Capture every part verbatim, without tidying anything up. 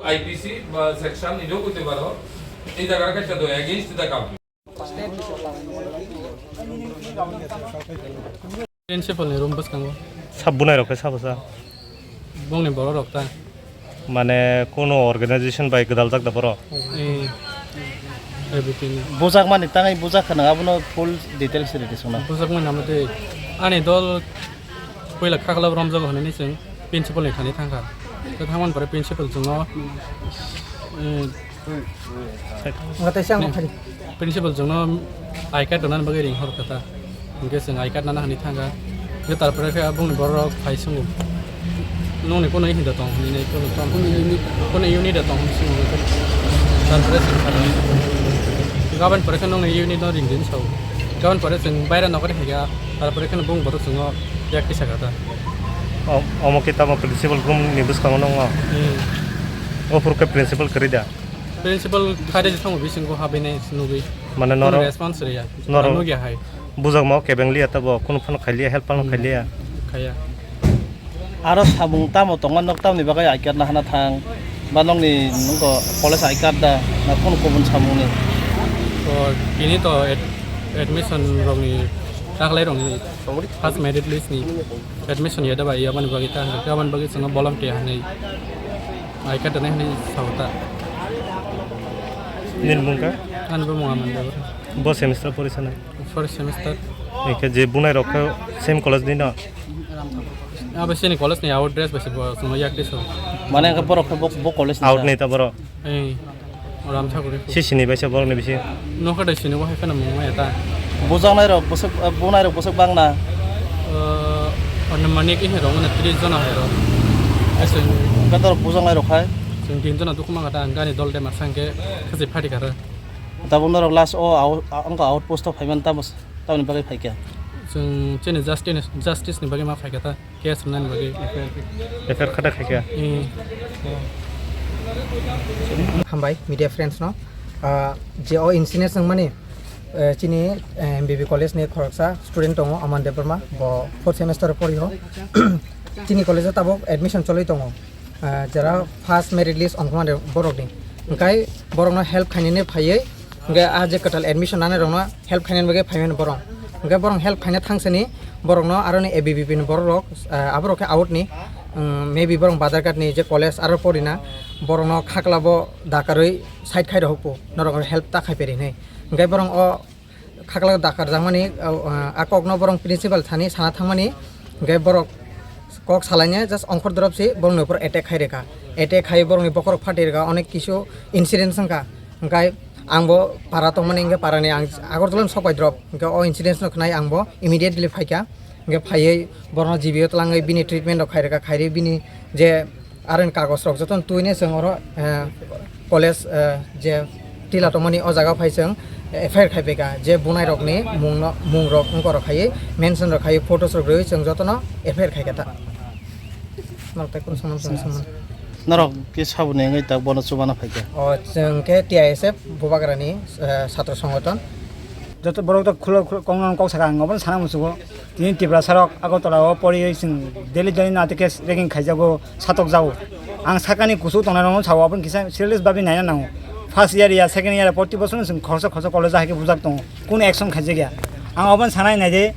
আইপিসি বা সেকশন নিজেও করতে পারো। এই জায়গাটা একটা তো against the government। Principal ni room bwskango. Sab bunai rok khe sabo sa? Bongni borok rok ta. Mane kono organization bai gwdal jak da borok? Eh, A B P ni. Bujak mani tangai bujak khana abono full details ridi sona. Bujak mani amo tei ani dol puila khakla romjago hinwi chwng principal ni thani thangkha. Tei thangmani pore principal chwngno, eh, Wngkha tei siya wngkha phari. Principal chwngno I card rwnani bagwi ring hor kha ta. Hwnkhe chwng I card nana hinwi thangkha. Hwnkhe tarpore khe bongni borok rok phai swngo. Nongni kono hinda tong hinwi, kono tong, kono unit, kono unit da tong hinwi swngo. Tarpore chwng kha ta. Gabon pore khe nongni unit no ring di hinwi sao. Gabon pore chwng baira nokar khaikha. Tarpore khe bong borok chwngno yak kisa kha ta. O-, omo khe tamo principal room ni bwskango nongo? Hmm. O phuru khe principal kwrwi da? Principal khaide je thango bisingo habene nugwi. Mane norok response riya. Norok nugya hai. Bujakma o kebeng liya tabo, kunu phano khailiya, help phano khailiya. Khaya. Aro samung tamo tongo, nok tamni bagwi I card nahana thang, ba nokni nokgo college I card da, na kunu kubun samungni? To tini to ad-, admission rokni, taklai rokni first merit list ni admission yada ba yabani bagwi ta, yabani bagwi chwngno bolong te hanwi. Ai ka tanai hwnwi sao ta. Nini mung kha? Ani bo mung Aman Debra. Bo semester pori sana? First semester. Eke je bunai rok khe same college ni no? Abo sini college ni out dress bai se bo chwngno yak tiso. Mane khe borok khe bo, bo college ni out sa? Ni ta borok? Eh, Ramthakuri. Si sini bai se borok ni bisi? Nokha dai sini bo hai khana mung maya ta. Bujaknai rok bwswk, bunai rok bwswk bang na? Eh, anumanik ihe rok mane tris jona hai rok. Aswk. Hwnkhe norok bujaknai rok hai? Chwng tin jona dukhu mangkha ta, ang gani dol de masa hwnkhe khachik phati kha rw. Tabuk norok last o out, a, wngkha outpost o phaiman tamo, tamoni bagwi phaikha? Chwng chini justice, justice ni bagwi ma phaikha ta, case rwnani bagwi. F I R khatak khaikha? Hmm. Hambai media friends no. Ah, je o incident wngmani, eh, chini, eh, M B B college ni khoroksa student tongo, Aman Debbarma, bo fourth semester o pori o. Chini college o tabuk admission choli tongo. Ah, jera first merit list ongkhormani borokni. Hwnkhe borokno help khainani phaiwi, hwnkhe ah je kwtal admission nanai rokno help khainani bagwi phaimani borok. Hwnkhe borok help khaina thangsani borokno aroni A B V P ni borok rok, ah, aborok khe out ni, um, maybe borok Badharghat ni je college aro porina borokno khaklabo dakarwi side khai rohorkho, norok help ta khai peri hinwi. Hwnkhe borok o khaklak dakar jakmani, ah, ah, a kokno borok principal thani sana thangmani, hwnkhe borok kok salaina just ongkhor dorop se borokni upor attack khai rwkha. Attack khai borokni bokhorok phatwi rwkha, onek kisu incident wngkha. Hwnkhe ang bo para tongmani, hwnkhe parani ang Agartala ni sok bai drop, hwnkhe o incident no khwnai ang bo immediately phaikha. Hwnkhe phaiwi borokno G B o twlangwi bini treatment rok khai rwkha, khairwi bini je Aro ni kagoj rok jotono twi ne chwng oro, eh, college, eh, je tila tongmani o jaga phai chwng F I R khai phaikha, je bunai rokni mungno, mung rok wngkor rok khaiwi mention rok khaiwi photos rok rwi chwng jotono F I R khaikha ta. Norok tei kunu samung tong samung. Norok khe saboni wngwi tak bono chubana phaikha? O chwng khe T I S F Bubagrani, eh, satro songothon. Joto borok to khulo khulo kok no kok saka ang obono sana musugo. Tini Tiprasa rok Agartala o poriwi chwng daily daily no ati case ragging khaijago, satokjago. Ang sakani kuchuk tongnai rokno sao, aboni kisa serious babi naina nango. First year ya, second year ya, proti bochorno chwng khoroksa khoroksa college o hai khe bujak tongo, kunu action khaijakya. Ang obono sanai naidi,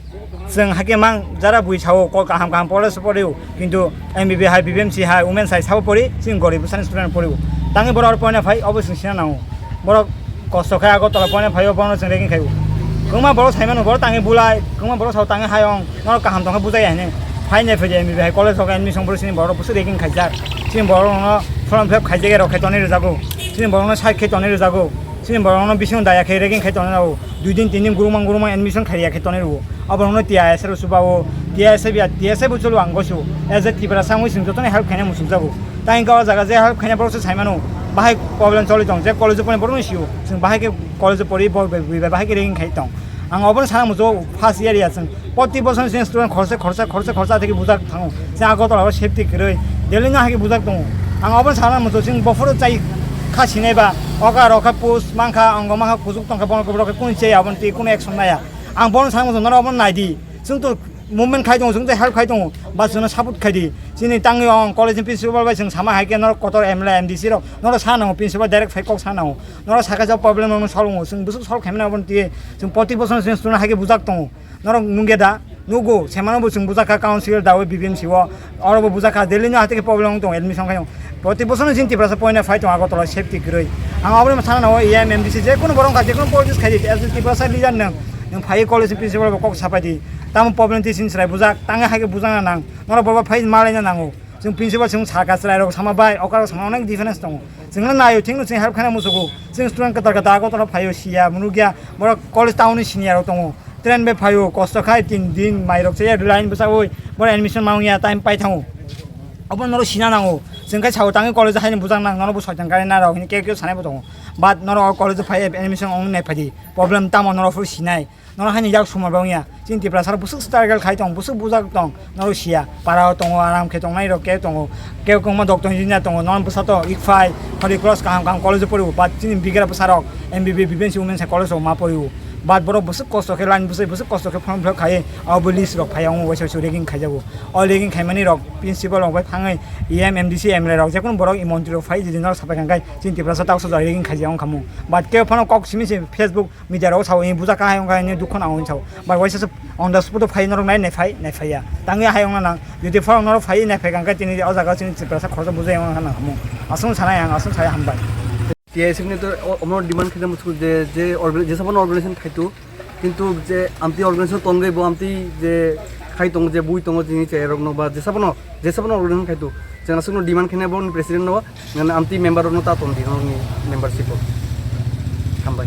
chwng hai khe mang jara bui sao, kok kaham kaham college o porio, kintu M B B hai, B B M C hai, women's hai sabo pori, chwng gorib bwsani student porio. Tangwi borok aro poina phai, obo chwng sina nango. Borok kosto khe Agartala poina phaio, bono chwng ragging khaio. Kwbangma borok saimano, borok tangwi bulai, kwbangma borok sao tangwi hayung, norok kaham tongkhe bujai ya hinwi. Phainai phai de M B B hai college rok admission boro chini borok busu ragging khaijak. Chini borok rokno form fill up khaijak ya rok khai tonwi rwjago. Chini borokno side khai tonwi rwjago. Chini borokno bising daya khai ragging khai tonwi rwjago. Dui din tin din gurumang gurumang admission khai ya khai tonwi rwo. Abo rokno T I S F rw chuba o, T I S F ya, T I S F bo cholo ang gosu. As a Tiprasa wngwi chwng jotono help khaina muchungjago. Tei hwnkhe o jaga je help khaina borok se saimano, bahai problem choli tong, je college o pori borok no sio, chwng bahai khe college o pori bo, bo, bo, bahai khe ragging khai tong. Ang obono sana muchungo, first year ya chwng, proti bochor chwng student khorsa, khorsa, khorsa, khorsa theke bujak thango. Chwng Agartala o safety kwrwi, Delhi no hai khe bujak tongo. Ang obono sana muchungo, chwng bophoro chai kha sinai ba, oka rokha post mankha, ongo mankha, kuchuk tongkha, bono borok khe kunu chaya, obono tei kunu action naya. Ang bono sana muchungo, norok obono naidi. Chwng to Movement khai tongo, chwng tei help khai tongo, ba chwngno support khai di. Chini tangwi ong college ni principal bai chwng sama hai khe norok kotor M L A, M D C rok norok sa nango, principal direct phai kok sa nango. Norok sakha sa problem rokno solve wngo, chwng bwswk solve khaimani aboni twi chwng proti bochorno chwng student hai khe bujak tongo. Norok nungya da? Nugo, semano bo chwng bujak kha council dawi B B M C o. Oro bo bujak kha, daily no hati khe problem wng tongo admission khai. Proti bochorno chini Tiprasa poina phai tongo Agartala safety kwrwi. Ang aboni sana nango E M, M D C je kono borok wngkha, je kono politics khai di, as a Tiprasa leader nwng, nwng phai college ni principal bo kok sapai di. Tamo problem twi chini chwrai bujak, tangwi hai khe bujak na nang. Norok borok phai malai na nango. Chwng principal chwng sakha chwrai rok sama bai, okra rok sama onek difference tongo. Chwngno naio, thikno chwng help khaina musugo. Chwng student kwtal kwtal Agartala phaio, siya, munukya, borok college town ni senior rok tongo. Train bai phaio, kosto khai tin din, mairok chaya, line bwchawi, borok admission ma wngya, time pai thango. Obo norok sina nango. Chwng khai sao tangwi college haino bujak nang, norok bo soitan gari narok hini keu keu sanai bo tongo. But norok o college phai admission ong nai phai di. Problem tamo norok phuru sinai. Norok haino yak sumar ba wngya. Chini Tiprasa rok bwswk struggle khai tong, bwswk bujak tong, norok siya. Para o tongo, aram khe tongnai rok keu tongo. Keu kwbangma doctor engineer tongo, non bwsa to ikphai, Holy Cross kaham kaham college o poriwo. But chini bigra bwsa rok M B B, B B M C Women's College o ma poriwo. But borok bwswk kosto khe line bwsai, bwswk kosto khe form fill up khai, abo list rok phai, omo waisa waisa ragging khaijago. O ragging khaimani rok principal rok bai thangwi E M, M D C, M L A rok, jekunu borok i montri rok phai, jodi norok sapai kha khai, chini Tiprasa taksa jora ragging khaijak wng kha mu. But keu phano kok simi se Facebook media rok sao, "Ini bujak kha hai wng kha, ini dukho nang," sao. But waisa se on the spot o phai norok nai, nai phai, nai phaiya. Tangwi hai wngna nang, jodi phorok norok phai, nai phai kha khai, tini o jaga chini Tiprasa khoroksa bujai wng kha nang kha mu. Aswk sanai ang, aswk sai hambai. T I S F ni to o-, omo demand khaida muchuk je, je orga-, jesa phano organization thaitu, kintu je amtwi organization tongwi bo amtwi je khai tongo, je bui tongo, jini chai rok no ba jesa phano, jesa phano organization khaitu, chwng aswk no demand khaina bo ni president no, ngan amtwi member rok no ta ton di, no ni membership o. Hambai.